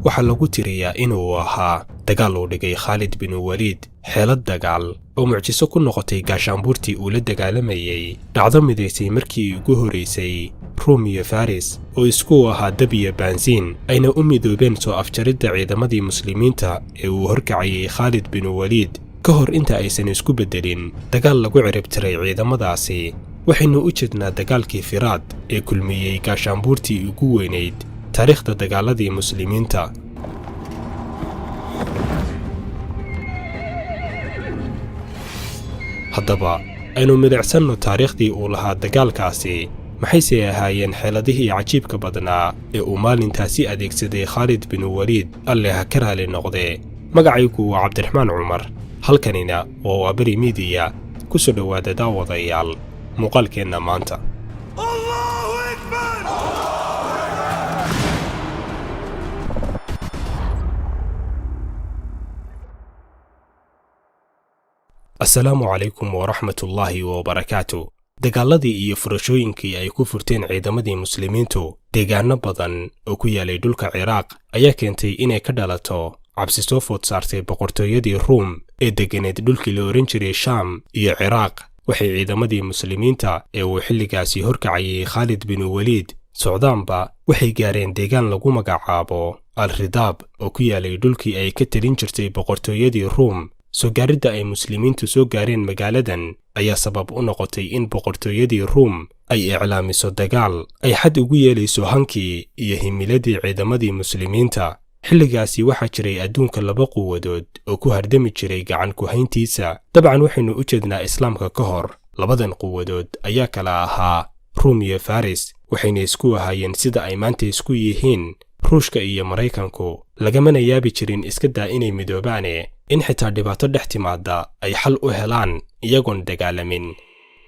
Waxaa lagu tiriyaa inuu ahaa dagaal uu dhigay Khaalid binu Waliid, xeelad dagaal oo mucjiso ku noqotay gaashaanbuurtii uu la dagaalamayey, dhacdo midaysay markii ugu horaysay Ruum iyo Faris oo isku ahaa dab iyo baansiin, ayna u midoobeen soo afjaridda ciidamadii muslimiinta ee uu horkacayay Khaalid binu Waliid ka hor inta aysan isku beddelin dagaal lagu ciribtiray ciidamadaasi. Waxaynu u jeednaa dagaalkii Firaad ee kulmiyey gaashaanbuurtii ugu weynayd taariikhda dagaaladii muslimiinta. Haddaba aynu milicsanno taariikhdii uu lahaa dagaalkaasi. Maxayse ahaayeen xeeladihii cajiibka badnaa ee uu maalintaasi adeegsaday Khaalid binu Waliid, Alle ha ka raali noqdee? Magacaygu waa Cabdiraxmaan Cumar, halkanina waa Waaberi Miidiya. Ku soo dhowaada daawadayaal muuqaalkeenna maanta. Asalaamu calaykum waraxmatullaahi wabarakaatu. Dagaaladii iyo furashooyinkii ay ku furteen ciidamadii muslimiintu deegaano badan oo ku yaalay dhulka Ciraaq ayaa keentay inay ka dhalato cabsi soo food saartay boqortooyadii Ruum ee deganeed dhulkii la ohan jiray Shaam iyo Ciraaq. Waxay ciidamadii muslimiinta ee uu xilligaasi horkacayay Khaalid binu Waliid socdaanba waxay gaareen deegaan lagu magacaabo Al Ridaab oo ku yaalay dhulkii ay ka telin jirtay boqortooyadii Ruum. Soo gaaridda ay muslimiintu soo gaareen magaaladan ayaa sabab u noqotay in boqortooyadii Ruum ay iclaamiso dagaal ay xad ugu yeelayso hankii iyo himiladii ciidamadii muslimiinta. Xilligaasi waxaa jiray adduunka laba quwadood oo ku hardami jiray gacan ku-hayntiisa. Dabcan waxaynu u jeednaa islaamka ka hor. Labadan quwadood ayaa kala ahaa Ruum iyo Faris, waxayna isku ahaayeen sida ay maanta isku yihiin Ruushka iyo Maraykanku. Lagamana yaabi jirin, iska daa inay midoobaane, in xitaa dhibaato dhex timaadda ay xal u helaan iyagoon dagaalamin.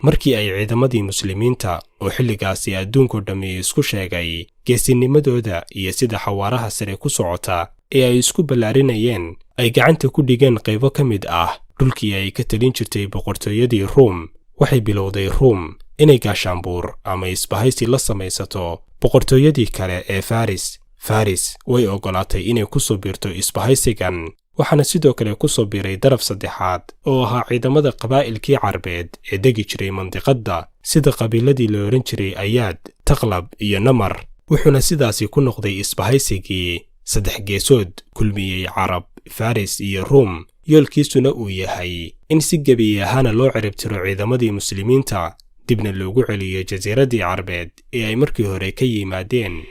Markii ay ciidamadii muslimiinta oo xilligaasi adduunkao dhammi isku sheegay geesinimadooda iyo sida xawaaraha sare ku socota ee ay isku ballaarinayeen ay gacanta ku dhigeen qaybo ka mid ah dhulkii ay ka telin jirtay boqortooyadii Ruum, waxay bilowday Ruum inay gaashaanbuur ama isbahaysi la samaysato boqortooyadii kale ee Faris. Faris way oggolaatay inay ku soo biirto isbahaysigan, waxaana sidoo kale ku soo biiray daraf saddexaad oo ahaa ciidamada qabaa'ilkii Carbeed ee degi jiray mandiqadda, sida qabiiladii la ohan jiray Ayaad, Taqlab iyo Namar. Wuxuuna sidaasi ku noqday isbahaysigii saddex geesood kulmiyey Carab, Faris iyo Ruum, yoolkiisuna uu yahay in si gebi ahaana loo ciribtiro ciidamadii muslimiinta, dibna loogu celiyo jasiiraddii Carbeed ee ay markii hore ka yimaadeen.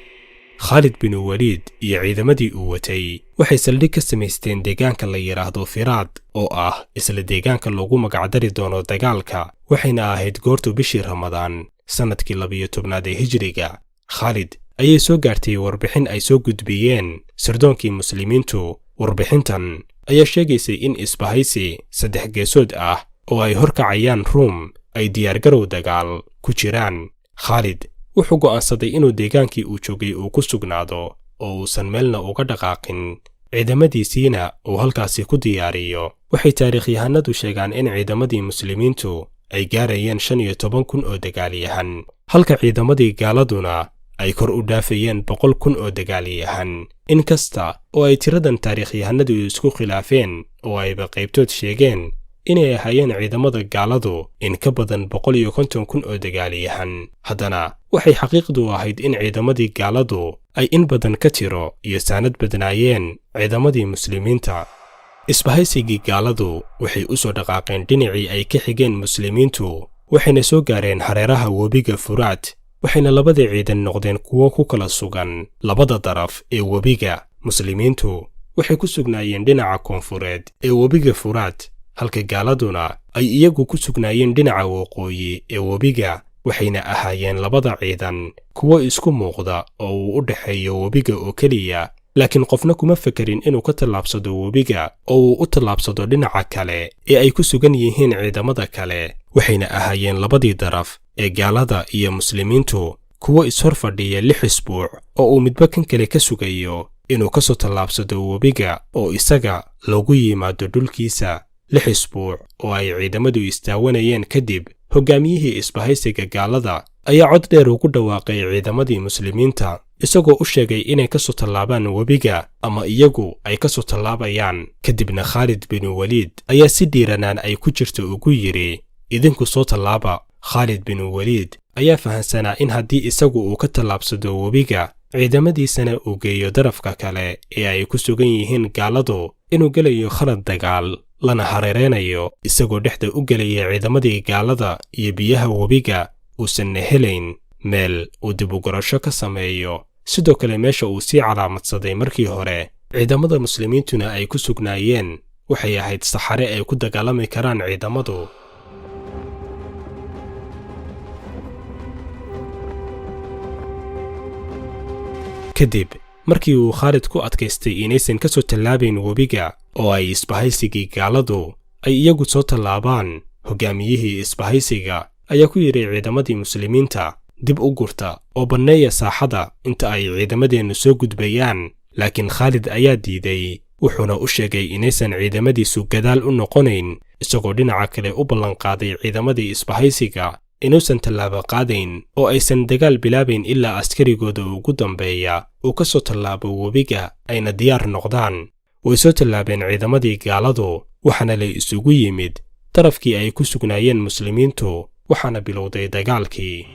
Khaalid binu Waliid iyo ciidamadii uu watay waxay saldhig ka samaysteen deegaanka la yidhaahdo Firaad oo ah isla deegaanka loogu magacdari doono dagaalka, waxayna ahayd goortu bishii Ramadaan sannadkii 12aad ee Hijriga. Khaalid ayay soo gaartay warbixin ay soo gudbiyeen sirdoonkii muslimiintu. Warbixintan ayaa sheegaysay in isbahaysi saddex geesood ah oo ay horkacayaan Ruum ay diyaargarow dagaal ku jiraan. Khaalid wuxuu go'aansaday inuu deegaankii uu joogay uu ku sugnaado oo uusan meelna uga dhaqaaqin, ciidamadiisiina uu halkaasi ku diyaariyo. Waxay taariikhyahanadu sheegaan in ciidamadii muslimiintu ay gaarayeen 15,000 oo dagaalyahan, halka ciidamadii gaaladuna ay kor u dhaafayeen 100,000 oo dagaalyahan. In kasta oo ay tiradan taariikhyahanadu isku khilaafeen oo ayba qaybtood sheegeen inay ahaayeen ciidamada gaaladu in ka badan 150,000 oo dagaalyahan, haddana waxay xaqiiqdu ahayd in ciidamadii gaaladu ay in badan ka tiro iyo saanad badnaayeen ciidamadii muslimiinta. Isbahaysigii gaaladu waxay u soo dhaqaaqeen dhinacii ay ka xigeen muslimiintu, waxayna soo gaareen hareeraha webiga Furaat, waxayna labadii ciidan noqdeen kuwo ku kala sugan labada daraf ee webiga. Muslimiintu waxay ku sugnaayeen dhinaca koonfureed ee webiga Furaat, halka gaaladuna ay iyagu ku sugnaayeen dhinaca waqooyi ee webiga. Waxayna ahaayeen labada ciidan kuwo isku muuqda oo uu u dhexeeyo webiga oo keliya, laakiin qofna kuma fekerin inuu ka tallaabsado webiga oo uu u tallaabsado dhinaca kale ee ay ku sugan yihiin ciidamada kale. Waxayna ahaayeen labadii daraf ee gaalada iyo muslimiintu kuwo ishor fadhiya 6 isbuuc oo uu midba kan kale ka sugayo inuu ka soo tallaabsado webiga oo isaga loogu yimaado dhulkiisa. 6 isbuuc oo ay ciidamadu istaawanayeen kadib, hoggaamiyihii isbahaysiga gaalada ayaa cod dheer ugu dhawaaqay ciidamadii muslimiinta. Isagoo u sheegay inay ka soo tallaabaan webiga ama iyagu ay ka soo tallaabayaan. Kadibna Khaalid binu Waliid ayaa si dhiiranaan ay ku jirto ugu yidhi, "Idinku soo tallaaba." Khaalid binu Waliid ayaa fahansanaa in haddii isagu uu ka tallaabsado webiga, ciidamadiisana uu geeyo darafka kale ee ay ku sugan yihiin gaaladu, inuu gelayo khalad dagaal, lana hareereynayo isagoo dhexda u gelaya ciidamadii gaalada iyo biyaha webiga, uusanna helayn meel uu dib u gurasho ka sameeyo. Sidoo kale meesha uu sii calaamadsaday markii hore ciidamada muslimiintuna ay ku sugnaayeen waxay ahayd saxare ay ku dagaalami karaan ciidamadu. Kadib markii uu Khaalid ku adkaystay inaysan ka soo tallaabayn webiga oo ay isbahaysigii gaaladu ay iyagu soo tallaabaan, hogaamiyihii isbahaysiga ayaa ku yidhi ciidamadii muslimiinta, "Dib u gurta oo banneeya saaxada inta ay ciidamadeennu soo gudbayaan." Laakiin Khaalid ayaa diiday, wuxuuna u sheegay inaysan ciidamadiisu gadaal u noqonayn, isagoo dhinaca kale u ballanqaaday ciidamadii isbahaysiga inuusan tallaabo qaadayn oo aysan dagaal bilaabayn ilaa askarigooda ugu dambeeya uu ka soo tallaabo webiga, ayna diyaar noqdaan. Way soo tallaabeen ciidamadii gaaladu, waxaana la isugu yimid darafkii ay ku sugnaayeen muslimiintu, waxaana bilowday dagaalkii.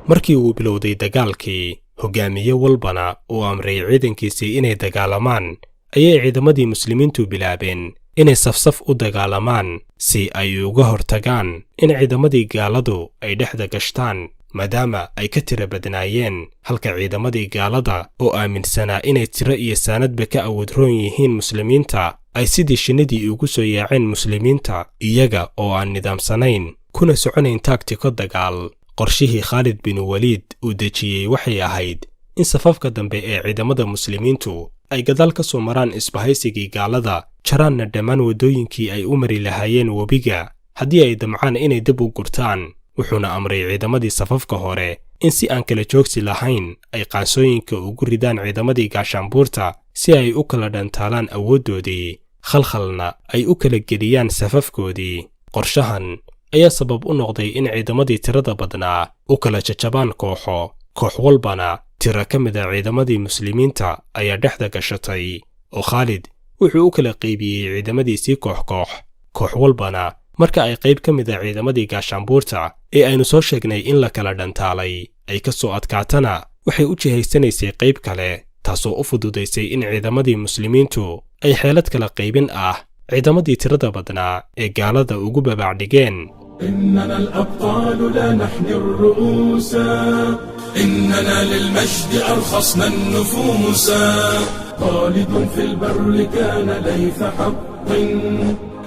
Markii uu bilowday dagaalkii, hogaamiye walbana uu amray ciidankiisii inay dagaalamaan, ayay ciidamadii muslimiintu bilaabeen inay safsaf u dagaalamaan si ay uga hortagaan in ciidamadii gaaladu ay dhexda gashtaan, maadaama ay ka tiro badnaayeen, halka ciidamadii gaalada oo aaminsanaa inay tiro iyo saanadba ka awood roon yihiin muslimiinta ay sidii shinnidii ugu soo yaaceen muslimiinta, iyaga oo aan nidaamsanayn kuna soconayn taaktiko dagaal. Qorshihii Khaalid bin Waliid uu dejiyey waxay ahayd in safafka dambe ee ciidamada muslimiintu ay gadaal ka soo maraan isbahaysigii gaalada, jaraanna dhammaan waddooyinkii ay u mari lahaayeen webiga haddii ay damcaan inay dib u gurtaan. Wuxuuna amray ciidamadii safafka hore in si aan kala joogsi lahayn ay qaansooyinka ugu ridaan ciidamadii gaashaanbuurta si ay u kala dhantaalaan awooddoodii, khalkhalna ay u kala geliyaan safafkoodii. Qorshahan ayaa sabab u noqday in ciidamadii tirada badnaa u kala jajabaan kooxo, koox walbana tiro ka mid a ciidamadii muslimiinta ayaa dhexda gashatay, oo Khaalid wuxuu u kala qaybiyey ciidamadiisii koox koox, koox walbana marka ay qayb ka mid a ciidamadii gaashaanbuurta ee aynu soo sheegnay in la kala dhantaalay ay ka soo adkaatana, waxay u jihaysanaysay qayb kale, taasoo u fududaysay in ciidamadii muslimiintu ay xeelad kala qaybin ah ciidamadii tirada badnaa ee gaalada ugu babaacdhigeen. إننا الأبطال لا نحني الرؤوس، إننا للمجد أرخصنا النفوس. خالد في البر كان ليث حق،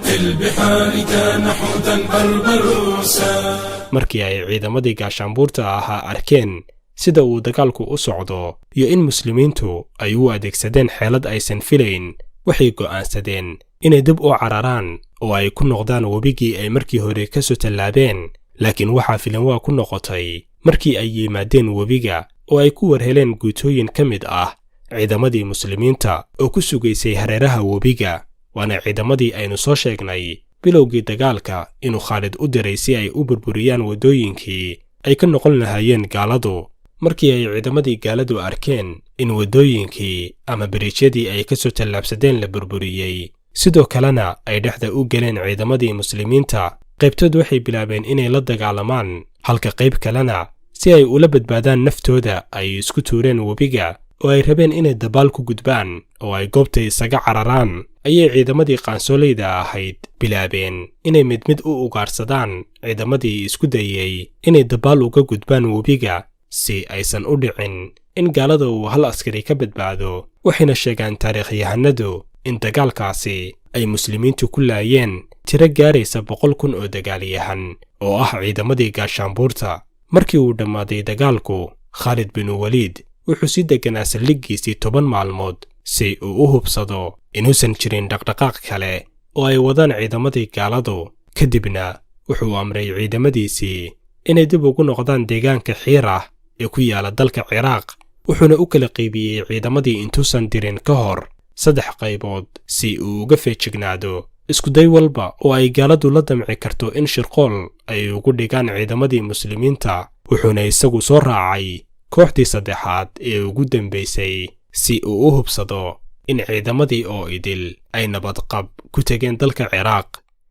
في البحار كان حوتا بربروسا. Markii ay ciidamadii gaashaanbuurta ahaa arkeen sida uu dagaalku u socdo iyo in muslimiintu ay u adeegsadeen xeelad aysan filayn, waxay go'aansadeen inay dib u cararaan oo ay ku noqdaan webigii ay markii hore ka soo tallaabeen. Laakiin waxaa filanwaa ku noqotay markii ay yimaadeen webiga oo ay ku warheleen guutooyin ka mid ah ciidamadii muslimiinta oo ku sugaysay hareeraha webiga, waana ciidamadii aynu soo sheegnay bilowgii dagaalka inuu Khaalid u diray si ay u burburiyaan waddooyinkii ay ka noqon lahaayeen gaaladu. Markii ay ciidamadii gaaladu arkeen in waddooyinkii ama biriijyadii ay ka soo tallaabsadeen la burburiyey, sidoo kalena ay dhexda u galeen ciidamadii muslimiinta, qaybtood waxay bilaabeen inay la dagaalamaan, halka qayb kalena si ay ula badbaadaan naftooda ay isku tuureen webiga oo ay rabeen inay dabaal ku gudbaan oo ay goobta isaga cararaan. Ayay ciidamadii qaansooleyda ahayd bilaabeen inay mid mid u ugaarsadaan ciidamadii isku dayey inay dabaal uga gudbaan webiga, si aysan u dhicin in gaalada uu hal askari ka badbaado. Waxayna sheegaan taariikhyahanadu in dagaalkaasi ay muslimiintu ku laayeen tiro gaaraysa 100,000 oo dagaalyahan oo ah ciidamadii gaashaanbuurta. Markii uu dhammaaday dagaalku, Khaalid binu Waliid wuxuu si degganaa saldhiggiisii 10 maalmood si uu u hubsado inuusan jirin dhaqdhaqaaq kale oo ay wadaan ciidamadii gaaladu. Kadibna wuxuu amray ciidamadiisii inay dib ugu noqdaan deegaanka Xiirah ee ku yaala dalka Ciraaq, wuxuuna u kala qaybiyey ciidamadii intuusan dirin ka hor 3 qaybood si uu uga feejignaado iskuday walba oo ay gaaladu la damci karto in shirqool ay ugu dhigaan ciidamadii muslimiinta. Wuxuuna isagu soo raacay kooxdii saddexaad ee ugu dambaysay si uu u hubsado in ciidamadii oo idil ay nabadqab ku tegeen dalka Ciraaq.